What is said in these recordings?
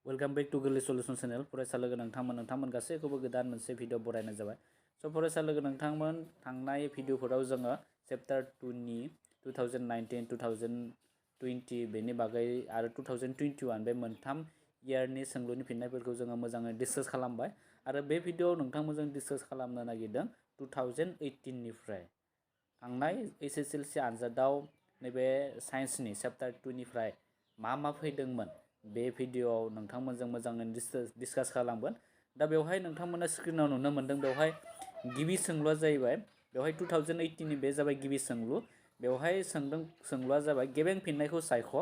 Welcome back to गोरलै solution channel फरायसा लोगो नोंथांमोन गासैखौबो गोदान मोनसे भिडिअ बरायनाय जाबाय। स' फरायसा लोगो नोंथांमोन थांनाय भिडिअफोराव जोङो चैप्टार 2 नि 2019-2020 बेनि बागै आरो 2021 बे मोनथाम इयारनि सोंलुनि फिन्नायफोरखौ जोङो मोजाङै डिसकास खालामबाय आरो बे भिडिअआव नोंथांमोनजों डिसकास खालामनो नागिरदों 2018 निफ्राय थांनाय HSLC आनजादाव नैबे साइन्सनि चैप्टार 2 निफ्राय मा फैदोंमोन बे भिडिअआव नोंथांमोनजों मोजाङै डिसकास खालामगोन। दा बेवहाय नोंथांमोना स्क्रिनाव नुनो मोनदों बेवहाय गिबि सोंलुआ जाहैबाय बेवहाय 2018 नि बे जाबाय गिबि सोंलु। बेवहाय सोंलुआ जाबाय गेबें फिन्नायखौ सायख'।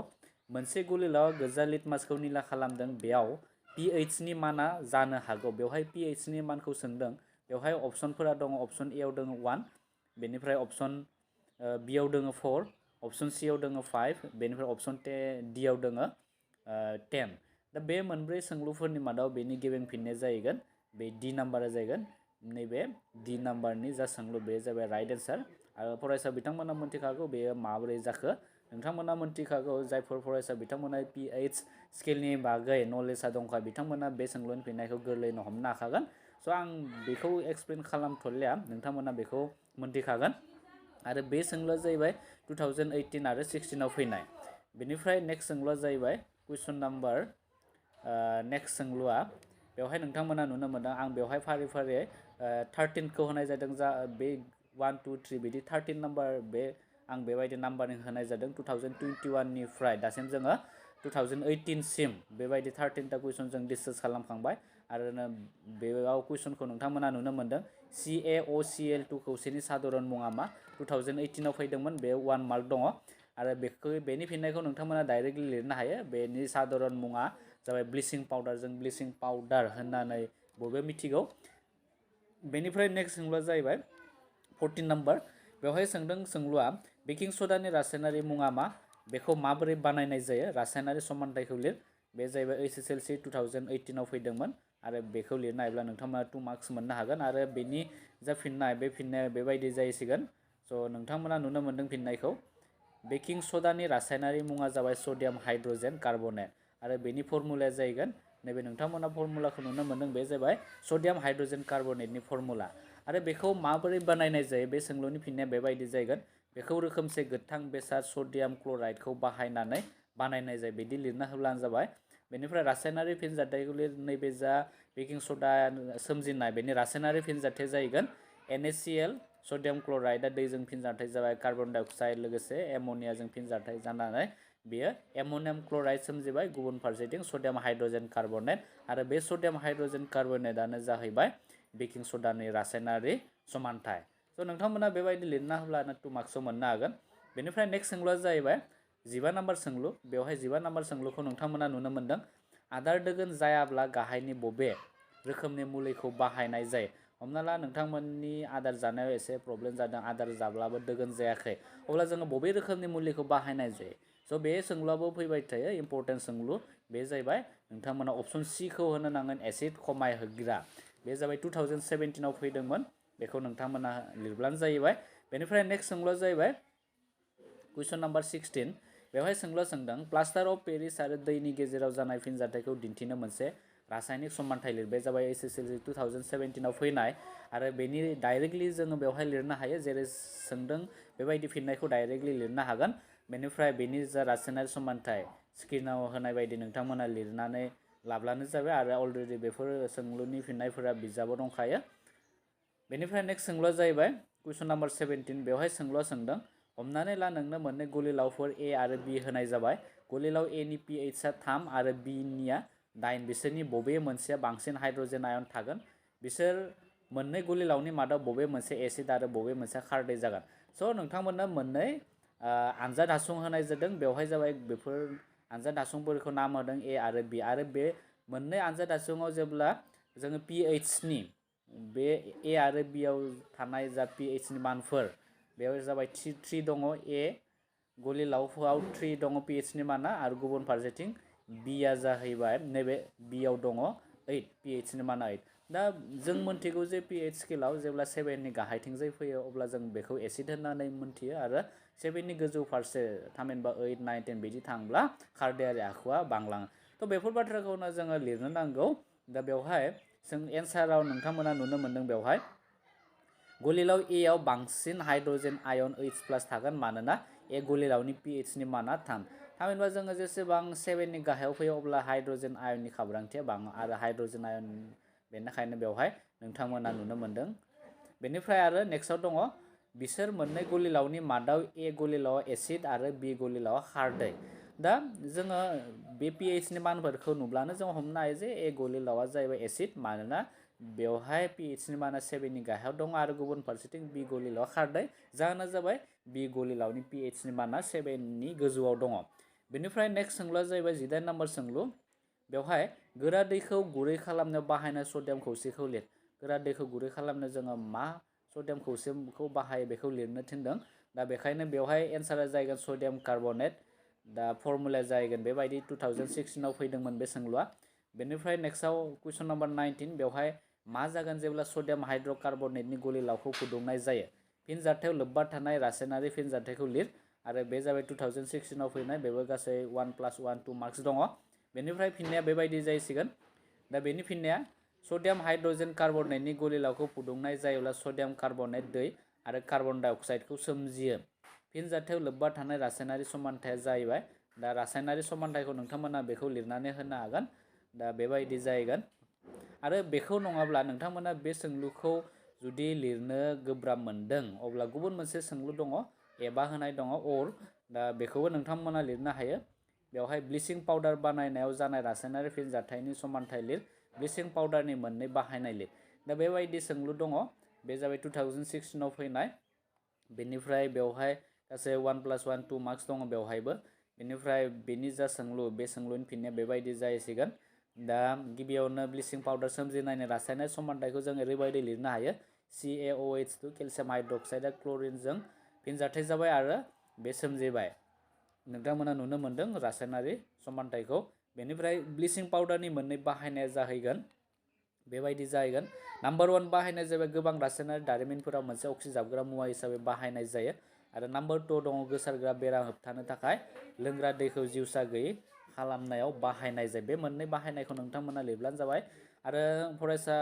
मोनसे गुलिलाव गोजा लिटमासखौ निला खालामदों बेयाव pH नि माना जानो हागौ। बेवहाय pH नि मानखौ सोंदों। बेवहाय अप्शनफोरा दङ। अप्शन ए आव दङ 1, बेनिफ्राय अप्शन बि आव दङ 4, अप्शन सि आव दङ 5, बेनिफ्राय अप्शन डि आव दङ 10। दा बे मोनब्रै सोंलुफोरनि मादाव बेनि गेबें फिन्नाया जाहैगोन बे डि नाम्बारा जाहैगोन। नैबे डि नाम्बारनि जा सोंलु बे जाबाय राइट एन्सार। आरो फरायसा बिथांमोना मोनथिखागौ बेयो माबोरै जाखो। नोंथांमोना मोनथिखागौ जायफोर फरायसा बिथांमोना pH स्केलनि बागै नलेजआ दंखायो बिथांमोना बे सोंलुनि फिन्नायखौ गोरलैयैनो हमनो हाखागोन। स' आं बेखौ एक्सप्लेन खालामथ'लिया, नोंथांमोना बेखौ मोनथिखागोन। आरो बे सोंलुआ जाहैबाय 2018 आरो 16 आव फैनाय। बेनिफ्राय नेक्स्ट सोंलुआ जाहैबाय कुइसन नाम्बार नेक्स्ट सोंलुआ बेवहाय नोंथांमोना नुनो मोनदों आं बेवहाय फारि फारियै 13खौ होनाय जादों। जा बे 1 2 3 बिदि 13 नाम्बार बे आं बेबायदि नाम्बारिं होनाय जादों। 2021 निफ्राय दासिम जोङो 2018 सिम बेबायदि 13टा कुइसन जों डिसकास खालामखांबाय। आरो बेयाव कुइसनखौ नोंथांमोना नुनो मोनदों CaOCl2 खौसेनि साधारन मुङा मा 2018 आव फैदोंमोन। बे 1 मार्क दङ। आरो बेनि फिन्नायखौ नोंथांमोना डाइरेक्टलि लिरनो हायो। बेनि साधारन मुङा जाबाय ब्लिचिं पाउडार। जों ब्लिचिं पाउडार होननानै बयबो मिथिगौ। बेनिफ्राय नेक्स्ट सोंलुआ जाहैबाय 14 नाम्बार। बेवहाय सोंदों सोंलुआ बेकिं सदानि रासायनारि मुङा मा, बेखौ माबोरै बानायनाय जायो, रासायनारि समानथायखौ लिर। बे जाहैबाय HSLC 2018 आव फैदोंमोन आरो बेखौ लिरनो हायोब्ला नोंथांमोना 2 मार्क्स मोननो हागोन। आरो बेनि जा फिन्नाय बे फिन्नाया बेबायदि जाहैसिगोन। स' नोंथांमोना नुनो मोनदों फिन्नायखौ बेकिं सदानि रासायनारि मुङा जाबाय सडियाम हाइड्रजेन कार्बनेट आरो बेनि फर्मुलाया जाहैगोन नैबे नोंथांमोना फर्मुलाखौ नुनो मोनदों बे जाबाय सडियाम हाइड्रजेन कार्बनेटनि फर्मुला। आरो बेखौ माबोरै बानायनाय जायो बे सोंलुनि फिन्नाया बेबायदि जाहैगोन बेखौ रोखोमसे गोथां बेसाद सडियाम क्लराइडखौ बाहायनानै बानायनाय जायो बिदि लिरना होब्लानो जाबाय। बेनिफ्राय रासायनारि फिनजाथायखौ लिर। नैबे जा बेकिं सदा सोमजिनाय बेनि रासायनारि फिनजाथाया जाहैगोन NaCl सडियाम क्लराइडआ दैजों फिनजाथाय जाबाय कार्बन डाइ अक्साइड लोगोसे एमोनियाजों फिनजाथाय जानानै बेयो एमोनियाम क्लराइड सोमजिबाय। गुबुन फारसेथिं सडियाम हाइड्रजेन कार्बनेट आरो बे सडियाम हाइड्रजेन कार्बनेटआनो जाहैबाय बेकिं सदानि रासायनारि समानथाय। स' नोंथांमोना बेबायदि लिरना होब्लानो 2 मार्क्सआव मोननो हागोन। बेनिफ्राय नेक्स्ट सोंलुआ जाहैबाय 15 नाम्बार सोंलु। बेवहाय 15 नाम्बार सोंलुखौ नोंथांमोना नुनो मोनदों आदार दोगोन जायाब्ला गाहायनि बबे रोखोमनि मुलिखौ बाहायनाय जायो। हमना ला नोंथांमोननि आदार जानायाव एसे प्रब्लेम जादों, आदार जाब्लाबो दोगोन जायाखै, अब्ला जोङो बबे रोखोमनि मुलिखौ बाहायनाय जायो। स' बे सोंलुआबो फैबाय थायो इम्परटेन्ट सोंलु। बे जाहैबाय नोंथांमोना अप्शन सि खौ होनो नांगोन एसिड खमायहोग्रा। बे जाबाय 2017 आव फैदोंमोन। बेखौ नोंथांमोना लिरब्लानो जाहैबाय। बेनिफ्राय नेक्स्ट सोंलुआ जाहैबाय कुइसन नाम्बार 16। बेवहाय सोंलुआ सोंदों प्लास्टार अफ पेरिस आरो दैनि गेजेराव जानाय फिनजाथायखौ दिन्थिनो मोनसे रासायनिक समानथाय लिर। बे जाबाय HSLC 2017 आव फैनाय आरो बेनि डाइरेक्टलि जोङो बेवहाय लिरनो हायो जेरै सोंदों बेबायदि फिन्नायखौ डाइरेक्टलि लिरनो हागोन। बेनिफ्राय बेनि जा रासायनारि समानथाय स्क्रिनाव होनाय बायदि नोंथांमोना लिरनानै लाब्लानो जाबाय आरो अलरेडि बेफोर सोंलुनि फिन्नायफोरा बिजाबाव दंखायो। बेनिफ्राय नेक्स्ट सोंलुआ जाहैबाय कुइसन नाम्बार 17। बेवहाय सोंलुआ सोंदों हमनानै ला नोंनो मोननै गुलिलावफोर A आरो B होनाय जाबाय। गुलिलाव A नि pH आ 3 आरो B निया 9। बिसोरनि बबे मोनसेया बांसिन हाइड्रजेन आयन थागोन। बिसोर मोननै गुलिलावनि मादाव बबे मोनसे एसिड आरो बबे मोनसे खारदै जागोन। स' नोंथांमोननो मोननै आनजाद हासुं होनाय जादों। बेवहाय जाबाय बेफोर आनजाद हासुंफोरखौ नाम होदों A आरो B आरो बे मोननै आनजाद हासुङाव जेब्ला जोङो pH नि बे A आरो B आव थानाय जा pH नि मानफोर बेयाव जाबाय 3 दङ A गुलिलावफोराव 3 दङ pH नि माना आरो गुबुन फारसेथिं B आ जाहैबाय नैबे B आव दङ 8 pH नि माना 8। दा जों मोनथिगौ जे pH स्केलाव जेब्ला 7 नि गाहायथिंजाय फैयो अब्ला जों बेखौ एसिड होननानै मोनथियो आरो 7 नि गोजौ फारसे थामहिनबा 8 9 10 बिदि थांब्ला खारदैयारि आखुआ बांलाङो। थ' बेफोर बाथ्राखौनो जोङो लिरनो नांगौ। दा बेवहाय जों एन्साराव नोंथांमोना नुनो मोन्दों बेवहाय गलिलाव एआव बांसिन हाइड्रजेन आयन H+ थागोन मानोना ए गलिलावनि pHनि माना 3 थामहिनबा जोङो जेसेबां 7नि गाहायाव फैयो अब्ला हाइड्रजेन आयननि खाब्रांथिया बाङो आरो हाइड्रजेन आयन बेनिखायनो बेवहाय नोंथांमोना नुनो मोन्दों। बेनिफ्राय आरो नेक्स्टआव दङ बिसोर मोननै गलिलावनि मादाव ए गलिलाव एसिड आरो बि गलिलाव खारदै। दा जोङो बे pHनि मानफोरखौ नुब्लानो जों हमनो हायो जे ए गलिलावआ जाहैबाय एसिड मानोना बेवहाय pHनि माना 7नि गाहायाव दङ आरो गुबुन फारसेथिं बि गलिलाव खारदै जाहोना जाबाय बि गलिलावनि pHनि माना 7नि गोजौआव दङ। बेनिफ्राय नेक्स्ट सोंलुआ जाहैबाय 18 नम्बर सोंलु। बेवहाय गोरा दैखौ गुरै खालामनो बाहायनाय सडियाम खौसेखौ लिर। गोरा दैखौ गुरै खालामनो जोङो मा सडियाम खौसेखौ बाहायो बेखौ लिरनो थिनदों। दा बेखायनो बेवहाय एन्सारा जाहैगोन सडियाम कार्बनेट। दा फर्मुलाया जाहैगोन बेबायदि 2016 आव फैदोंमोन बे सोंलुआ। बेनिफ्राय नेक्स्टआव कुइसन नम्बर 19 बेवहाय मा जागोन जेब्ला सडियाम हाइड्र'कार्बनेटनि गलिलावखौ फुदुंनाय जायो। फिनजाथायाव लोब्बा थानाय रासायनारि फिनजाथायखौ लिर आरो बे जाबाय 2016 आव फैनाय बेबो गासै 1+1 2 मार्क्स दङ। बेनिफ्राय फिननाया बेबायदि जाहैसिगोन। दा बेनि फिननाया सडियाम हाइड्रजेन कार्बनेटनि गलिलावखौ फुदुंनाय जायोब्ला सडियाम कार्बनेट दै आरो कार्बन डाइ अक्साइडखौ सोमजियो। फिनजाथायाव लोब्बा थानाय रासायनारि समानथाया जाहैबाय। दा रासायनारि समानथायखौ नोंथांमोना बेखौ लिरनानै होनो हागोन। दा बेबायदि जाहैगोन आरो बेखौ नङाब्ला नोंथांमोना बे सोंलुखौ जुदि लिरनो गोब्राब मोनदों अब्ला गुबुन मोनसे सोंलु दङ एबा होनाय दङ अर। दा बेखौबो नोंथांमोना लिरनो हायो। बेवहाय ब्लिचिं पाउडार बानायनायाव जानाय रासायनारि फिनजाथायनि समानथाय लिर। ब्लिचिं पाउडारनि मोननै बाहायनाय लिर। दा बेबायदि सोंलु दङ। बे जाबाय 2016 आव फैनाय। बेनिफ्राय बेवहाय गासै 1+1 2 मार्क्स दङ बेवहायबो। बेनिफ्राय बेनि जा सोंलु बे सोंलुनि फिननाया बेबायदि जाहैसिगोन। दा गिबियावनो ब्लिचिं पाउडार सोमजिनायनि रासायनारि समानथायखौ जों ओरैबायदि लिरनो हायो CaOH2 केलसियाम हाइड्रक्साइडआ क्ल'रिनजों फिनजाथाय जाबाय आरो बे सोमजिबाय। नोंथांमोना नुनो मोन्दों रासायनारि समानथायखौ। बेनिफ्राय ब्लिचिं पाउडारनि मोननै बाहायनाया जाहैगोन बेबायदि जाहैगोन। नाम्बार 1 बाहायनाय जाबाय गोबां रासायनारि दारिमिनफोराव मोनसे अक्सिजाबग्रा मुवा हिसाबै बाहायनाय जायो आरो नाम्बार 2 दङ गोसारग्रा बेराम होबथानो थाखाय लोंग्रा दैखौ जिउसा गैयै खालामनायाव बाहायनाय जायो। बे मोननै बाहायनायखौ नोंथांमोना लिरब्लानो जाबाय आरो फरायसा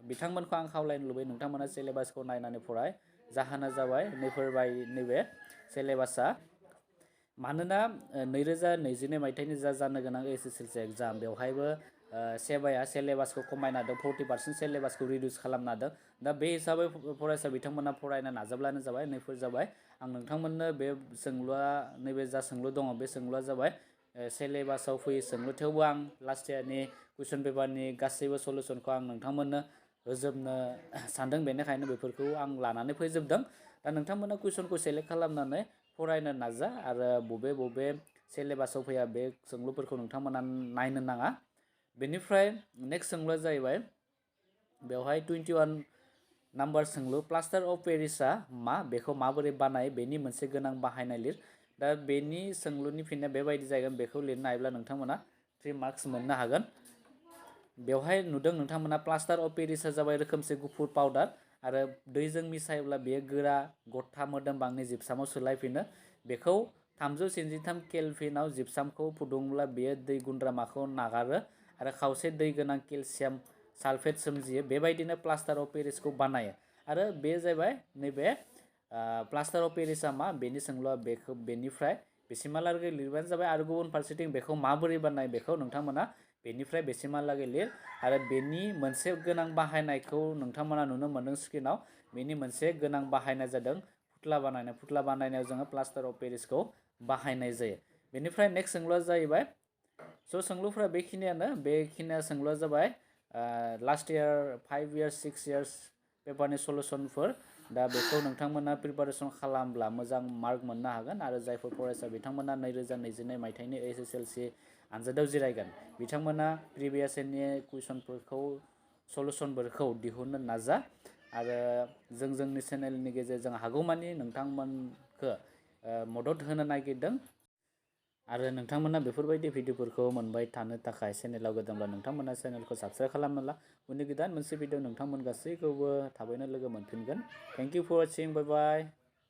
बिथांमोनखौ आं खावलायनो लुबैयो नोंथांमोना सिलेबासखौ नायनानै फराय। जाहोना जाबाय नैबे सिलेबासा मानोना 2022 मायथाइनि जानो गोनां HSLC एग्जाम बेवहायबो सेबाया सिलेबासखौ खमायना होदों 40% सिलेबासखौ रिडिउस खालामना होदों। दा बे हिसाबै फरायसा बिथांमोना फरायनो नाजाब्लानो जाबाय। नैफोर जाबाय आं नोंथांमोननो बे सोंलुआ नैबे जा सोंलु दङ बे सोंलुआ जाबाय सिलेबासाव फैयो सोंलु। थेवबो आं लास्ट इयारनि कुइसन पेपारनि गासैबो सलुसनखौ आं नोंथांमोननो होजोबनो सानदों बेनिखायनो बेफोरखौ आं लानानै फैजोबदों। दा नोंथांमोना कुइसनखौ सेलेक्ट खालामनानै फरायनो नाजा आरो बबे सिलेबासाव फैया बे सोंलुफोरखौ नोंथांमोना नायनो नाङा। बेनिफ्राय नेक्स्ट सोंलुआ जाहैबाय बेवहाय 21 नाम्बार सोंलु प्लास्टार अफ पेरिसआ मा बेखौ माबोरै बानायो बेनि मोनसे गोनां बाहायनाय लिर। दा बेनि सोंलुनि फिननाया बेबायदि जागोन। बेखौ लिरनो हायोब्ला नोंथांमोना 3 मार्क्स मोननो हागोन। बेवहाय नुदों नोंथांमोना प्लास्टार अफ पेरिसआ जाबाय रोखोमसे गुफुर पाउडार आरो दैजों मिसायोब्ला बेयो गोरा गथा मोदोमबांनि जिबसामाव सोलायफिनो। बेखौ 393 केलभिनआव जिबसामखौ फुदुंब्ला बेयो दै गुन्द्रामाखौ नागारो आरो खावसे दै गोनां केलसियाम सालफेट सोमजियो। बेबायदिनो प्लास्टार अफ पेरिसखौ बानायो आरो बे जाबाय नैबे प्लास्टार अफ पेरिसआ मा बेनि सोंलुआ बेनिफ्राय बेसिमहालागै लिरबानो जाबाय आरो गुबुन फारसेथिं बेखौ माबोरै बानायो बेखौ नोंथांमोना बेनिफ्राय बेसिमहालागै लिर आरो बेनि मोनसे गोनां बाहायनायखौ नोंथांमोना नुनो मोन्दों स्क्रिनाव। बेनि मोनसे गोनां बाहायनाय जादों फुथ्ला बानायनाय। फुथ्ला बानायनायाव जोङो प्लास्टार अफ पेरिसखौ बाहायनाय जायो। बेनिफ्राय नेक्स्ट सोंलुआ जाहैबाय सोंलुफोरा बेखिनिया सोंलुआ जाबाय लास्ट इयार 5 इयार्स 6 इयार्स पेपारनि सलुसनफोर। दा बेखौ नोंथांमोना प्रिपारेसन खालामब्ला मोजां मार्क मोननो हागोन आरो जायफोर फरायसा बिथांमोना 2022 मायथाइनि HSLC आनजादाव जिरायगोन बिथांमोना प्रिभियास इयारनि कुइसनफोरखौ सलुसनफोरखौ दिहुननो नाजा आरो जोंनि चेनेलनि गेजेरजों हागौमानि नोंथांमोनखौ मदद होनो नागिरदों आरो नोंथांमोना बेफोरबायदि भिडिअफोरखौ मोनबाय थानो थाखाय चेनेलाव गोदानब्ला नोंथांमोना चेनेलखौ साबस्क्राइब खालामना ला। उननि गोदान मोनसे भिडिअ नोंथांमोन गासैखौबो थाबैनो लोगो मोनफिनगोन। Thank you for watching. Bye bye.